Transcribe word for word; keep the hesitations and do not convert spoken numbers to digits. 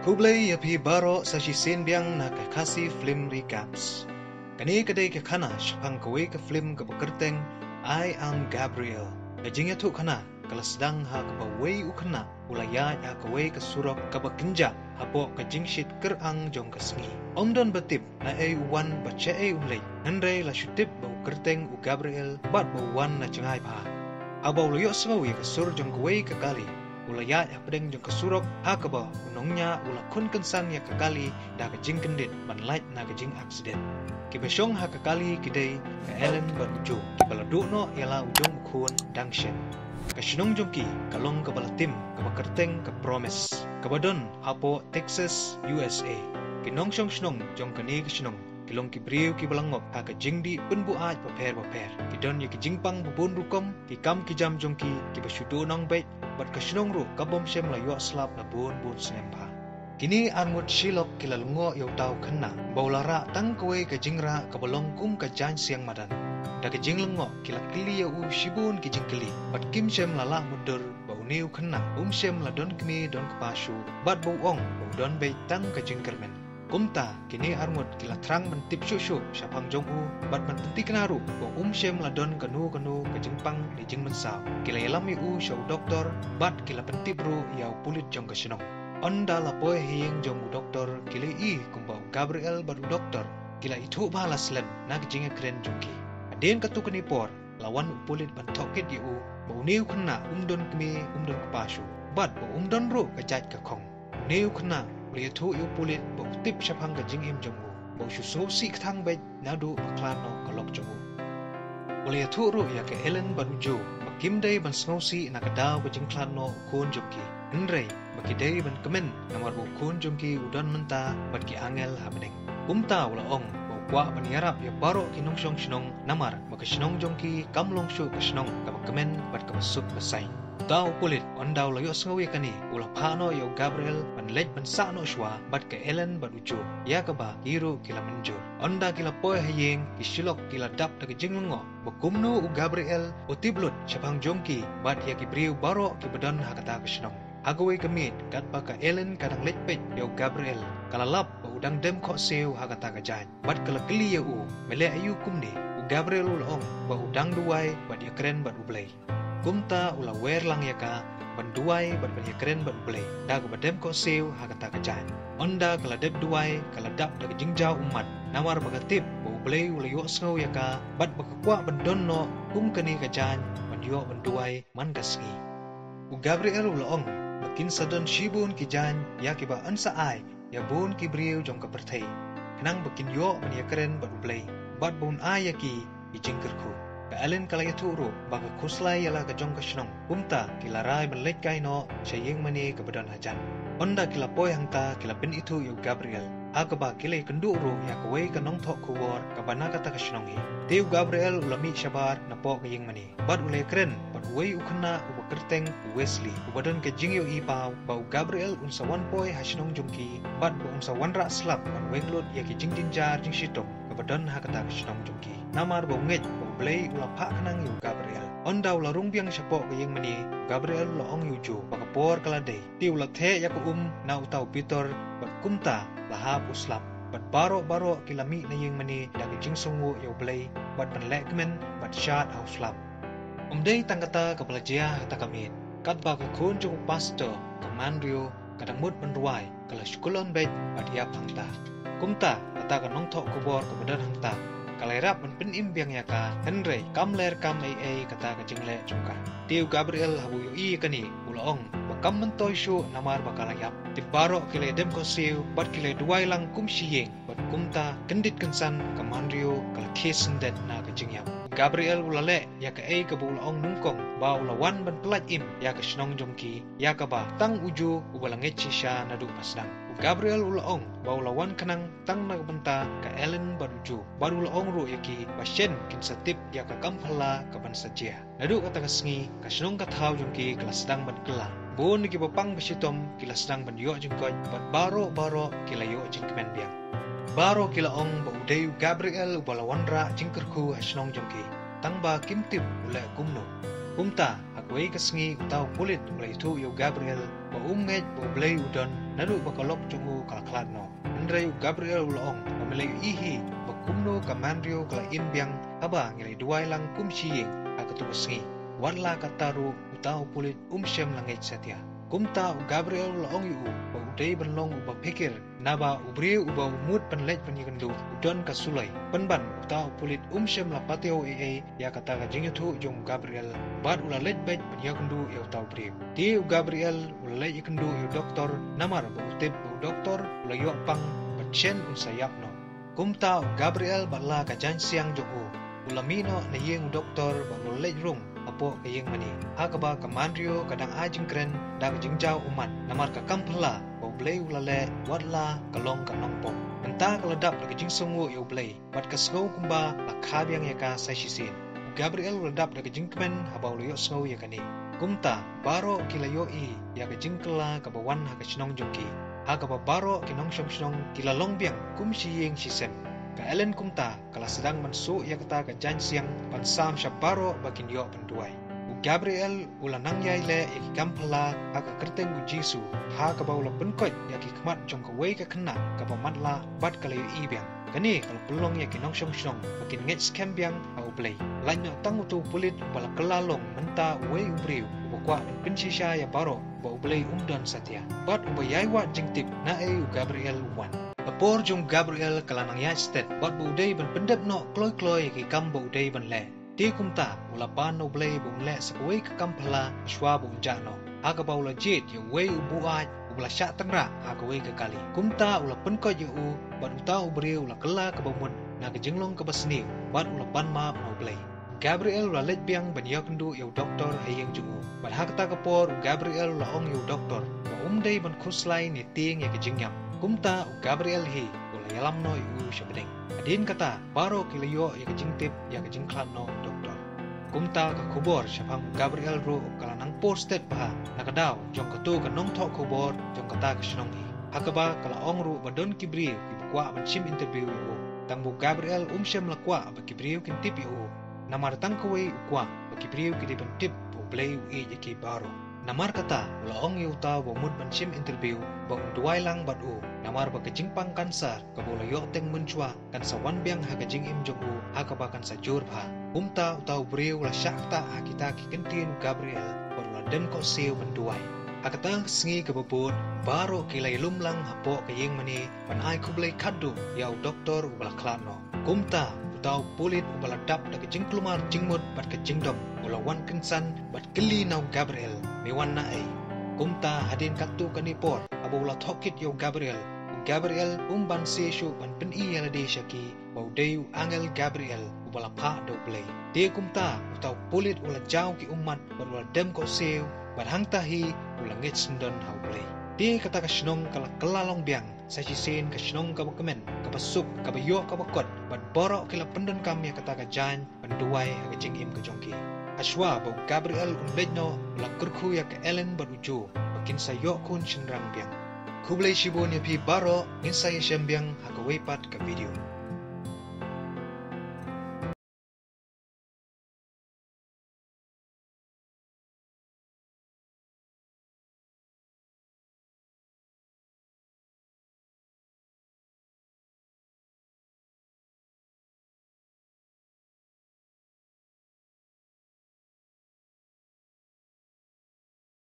Khublei ïa phi baroh sa shisien biang na ka Khasi Film Recaps. Kane ka dei ka khana shaphang kawei ka film kaba kyrteng I Am Gabriel. Ka jingïathuh khana ka la sdang ha kaba uwei u khynnah u la ïaid ha kawei ka surok kaba kynjah hapoh ka jingshit kyrang jong ka sngi. Ym don ba tip naei u wan bad shaei un leit, hynrei la shu tip ba u kyrteng u Gabriel bad ba u wan na jngai bha. Haba u la ïohsngew ïa ka sur jong kawei ka kali, u la ïaid hapdeng jong ka surok ha kaba u nongñiah u la khun kynsan ïa ka kali da ka jingkyndit ban lait na ka jingaksident. Kiba shong ha ka kali ki dei ka Ellen bad u Joe, kiba la duh noh ïa la u jong u khun dang shen. Ka shnong jong ki ka long kaba la tim kaba kyrteng ka Promise, kaba don hapoh Texas, U S A. Ki nongshong shnong jong kane ka shnong ki long ki briew kiba la ngop ha ka jingdih pynbuaid bapher bapher. Ki don ïa ki jingpang babun rukom, ki kam ki jam jong ki kiba shu duh nang beit, bad ka shnong ruh ka bym shym la ïoh slap la bun bun snem bha. Kine arngut shilok ki la lyngngoh ïa uta u khynnah ba u la rah tang kawei ka jingrah kaba long kum ka jaiñ siang madan. Da ka jinglyngngoh ki la kylli ïa u shibun ki jingkylli, bad kim shym la lah mutdur ba une u khynnah um shym la don kmie don kpa shuh, bad ba u ong ba u don beit tang ka jingkyrmen. Kumta kine arngut ki la thrang ban tip shuh shuh shaphang jong u bad ban pynthikna ruh ba um shym la don kano kano ka jingpang ne jingmynsaw. Ki la ïalam ïa u sha u doktor bad ki la pyntip ruh ïa u pulit jong ka shnong. Ynda la poi ha ïing jong u doktor, ki la ïohi kumba u Gabriel bad u doktor ki la ithuh bha la slem na ka jingïakren jong ki. Hadien katto katne por la wan u pulit ban tohkit ïa u ba une u khynnah um don kmie um don kpa shuh, bad ba um don ruh ka jait ka khong. Une u khynnah u la ïathuh ïa u pulit ba u tip shaphang ka jingim jong u, ba u shu sngewsih kthang beit naduh ba khlad noh ka lok jong u. U la ïathuh ruh ïa ka Ellen bad u Joe ba kim dei ban sngewsih na ka daw ka jingkhlad noh u khun jong ki, hynrei ba ki dei ban kmen namar ba u khun jong ki u don mynta bad ki angel ha bneng. Kumta u la ong ba u kwah ban ïarap ïa baroh ki nongshong shnong namar ba ka shnong jong ki kam long shuh ka shnong kaba kmen bad kaba suk ba saiñ. Uta u pulit ynda u la ïohsngew ïa kane u la phah noh ïa u Gabriel ban leit ban sah noh shuwa bad ka Ellen bad u Joe, ïa kaba ki ruh ki la mynjur. Ynda ki la poi ha ïing, ki shilok ki la dap da ka jinglyngngoh ba kumno u Gabriel u tip lut shaphang jong ki bad ïa ki briew baroh kiba don ha kata ka shnong. Ha kawei ka miet katba ka Ellen ka dang leit peit ïa u Gabriel, ka la lap ba u dang dem khohsiew ha kata ka jaiñ bad ka la kylli ïa u, me leh aïu kumne? U Gabriel u la ong ba u dang duwai bad ïakren bad U Blei. Kumta u la wer lang ïa ka ban duwai bad ban ïakren bad U Blei da kaba dem khohsiew ha kata ka jaiñ. Ynda ka la dep duwai ka la dap da ka jingjaw ummat namar ba ka tip ba U Blei u la ïohsngew ïa ka bad ba ka kwah ban don noh kum kane ka jaiñ ban ïoh ban duwai man ka sngi. U Gabriel u la ong ba kin sa don shibun ki jaiñ ïa kiba yn sa ai ïa bun ki briew jong ka pyrthei, khnang ba kin ïoh ban ïakren bad U Blei bad ba un ai ïa ki ki jingkyrkhu. Ka Ellen ka la ïathuh ruh ba ka khuslai ïa la ka jong ka shnong, kumta ki la rai ban leit kai noh sha ïing mane kaba don hajan. Ynda ki la poi hangta ki la pynithuh ïa u Gabriel, ha kaba ki la ïakynduh ruh ïa kawei ka nongthoh khubor kaba na kata ka shnong hi. Te u Gabriel u la mih shabar napoh ka ïing mane bad u la ïakren bad uwei u khynnah uba kyrteng u Wesley, uba don ka jingïohi paw ba u Gabriel un sa wan poi ha shnong jong ki bad ba un sa wanrah slap ban weng lut ïa ki jingjynjar jingshitom kaba don ha kata ka shnong jong ki. Namar ba u ngeit ba U Blei u la phah khnang ïa u Gabriel. Ynda u la rung biang shapoh ka ïing mane, u Gabriel u la ong ïa u Joe ba ka por ka la dei. Te u la theh ïa ka um na uta u bitor bad kumta la hap u slap. Bad baroh baroh ki la mih na ïing mane da ka jingsngewnguh ïa U Blei bad ban leh kmen bad shad ha u slap. Ym dei tang kata kaba la jia ha kata ka miet, katba ka khun jong u pastor ka Manrio ka dang mut ban rwai, ka la shu kyllon beit bad ïap hangta. Kumta kata ka nongthoh khubor kaba don hangta ka la ïarap ban pynim biang ïa ka, hynrei kam leh kam ei ei kata ka jingleh jong ka. Te u Gabriel haba u ïohi ïa kane u la ong ba kam myntoi shuh namar ba ka la ïap. Te baroh ki la ïadem khohsiew bad ki la ïaduwai lang kum shi ïing. Bad kumta kyndit kynsan ka Manrio ka la khie syndet na ka jingïap. U Gabriel u la leh ïa kaei kaba u la ong nyngkong ba u la wan ban pyllait im ïa ka shnong jong ki, ïa kaba tang u Joe uba la ngeit shisha naduh ba sdang. U Gabriel u la ong ba u la wan khnang tang na ka bynta ka Ellen bad u Joe, bad u la ong ruh ïa ki ba shen kin sa tip ïa ka kam phylla kaban sa jia. Naduh kata ka sngi ka shnong ka thaw jong ki ka la sdang ban kylla. Bun na kiba pang ba shitom ki la sdang ban ïoh jingkoit bad baroh baroh ki la ïoh jingkmen biang. Baroh ki la ong ba u dei u Gabriel uba la wanrah jingkyrkhu ha shnong jong ki, tang ba kim tip u leh kumno. Kumta, ha kawei ka sngi uta u pulit u la ïathuh ïa u Gabriel ba um ngeit ba U Blei u don naduh ba ka lok jong u ka la khlad noh. Hynrei u Gabriel u la ong ba me la ïohi hi ba kumno ka manriew ka la im biang haba ngi la duwai lang kum shi ïing ha katto ka sngi. Wat la katta ruh uta u pulit um shym la ngeit satia. Kumta u Gabriel u la ong ïa u ba u dei ban long uba phikir, naba u briew uba u mut ban leit ban ïakynduh u don ka suloi. Pynban uta u pulit um shym la patiaw ei ei ïa kata ka jingïathuh jong u Gabriel bad u la leit beit ban ïakynduh ïa uta u briew. Te u Gabriel u la leit ïakynduh ïa u doktor namar ba u tip ba u doktor u la ïoh pang bad shen un sa ïap noh. Kumta u Gabriel bad la ka jaiñsiang jong u u la mih noh na ïing u doktor bad u la leit rung hapoh ka ïing mane, ha kaba ka manriew ka dang ai jingkren da ka jingjaw ummat namar ka kam phylla ba U Blei u la leh wat la ka long ka nongpop. Mynta ka la dap da ka jingsngew ïa U Blei bad ka sngew kumba la kha biang ïa ka sa shisien. U Gabriel u la dap da ka jingkmen haba u la ïohsngew ïa kane. Kumta baroh ki la ïohi ïa ka jingkylla kaba wan ha ka shnong jong ki, ha kaba baroh ki nongshong shnong ki la long biang kum shi ïing shi sem. Ka Ellen kumta ka la sdang ban suh ïa kata ka jaiñsiang ban sam sha baroh ba kin ïoh ban duwai. U Gabriel u la nang ïai leh ïa ki kam phylla ha ka kyrteng u Jisu, ha kaba u la pynkoit ïa ki khmat jong kawei ka khynnah kaba matlah bad ka la ïohi biang. Kane ka la pynlong ïa ki nongshong shnong ba kin ngeit skhem biang ha U Blei, lait noh tang uta u pulit uba la kylla long mynta uwei u briew uba kwah ban pynshisha ïa baroh ba U Blei um don satia bad uba ïai wad jingtip naei u Gabriel u wan. Ka por jong u Gabriel ka la nang ïaid stet bad ba u dei ban pyndep noh kloi kloi ïa ki kam ba u dei ban leh. Te kumta u la pan na U Blei ba un leh sa kawei ka kam phylla shuwa ba un jah noh, ha kaba u la jied ïa uwei u buaid uba la shah tynrah ha kawei ka kali. Kumta u la pynkoit ïa u bad uta u briew u la kylla kaba mut na ka jinglong kaba sniew bad u la pan map na U Blei. Gabriel u la leit biang ban ïakynduh ïa u doktor ha ïing jong u. Bad ha kata ka por u Gabriel u la ong ïa u doktor ba um dei ban khuslai ne tieng ïa ka jingïap. Kumta u Gabriel hi u la ïalam noh ïa u sha bneng. Hadien kata baroh ki la ïoh ïa ka jingtip ïa ka jingkhlad noh u doktor. Kumta ka khubor shaphang u Gabriel ruh ka la nang por stet bha na ka daw jong kato ka nongthoh khubor jong kata ka shnong hi, ha kaba ka la ong ruh ba don ki briew kiba kwah ban shim interview ïa u. Tang ba u Gabriel um shym la kwah ba ki briew kin tip ïa u, namar tang kawei u kwah ba ki briew ki dei ban tip ba U Blei u ïeit ïa ki baroh. Namar kata u la ong ïa uta uba mut ban shim interview ba un duwai lang bad u, namar ba ka jingpang kansar kaba u la ïoh teng mynshuwa kan sa wan biang ha ka jingim jong u ha kaba kan sa jur bha. Kumta uta u briew u la shah ktah ha kita ki kyntien u Gabriel bad u la dem koh siew ban duwai. Ha kata ka sngi kaba bud baroh ki la ïalum lang hapoh ka ïing mane ban ai khublei khatduh ïa u doktor uba la khlad noh. Kumta uta u pulit uba la dap da ka jingkulmar jingmut bad ka jingdom u la wan kynsan bad kylli na u Gabriel, me wan naei? Kumta hadien katto katne por haba u la thoh kit ïa u Gabriel, u Gabriel um banse shuh ban pyni ïa lade sha ki ba u dei u angel Gabriel uba la phah da U Blei. Te kumta uta u pulit u la jaw ki ummat bad u la dem koh siew bad hangta hi u la ngeit syndon ha U Blei. Te kata ka shnong ka la kylla long biang sa shisien ka shnong kaba kmen, kaba suk, kaba ïoh kaba kot, bad baroh ki la pyndonkam ïa kata ka jaiñ ban duwai ha ka jingim ka jong ki. Hashwa ba u Gabriel un leit noh u la kyrkhu ïa ka Ellen bad u Joe ba kin sa ïoh khun shynrang biang. Khublei shibun ïa phi baroh, ngin sa ïashem biang ha kawei pat ka video.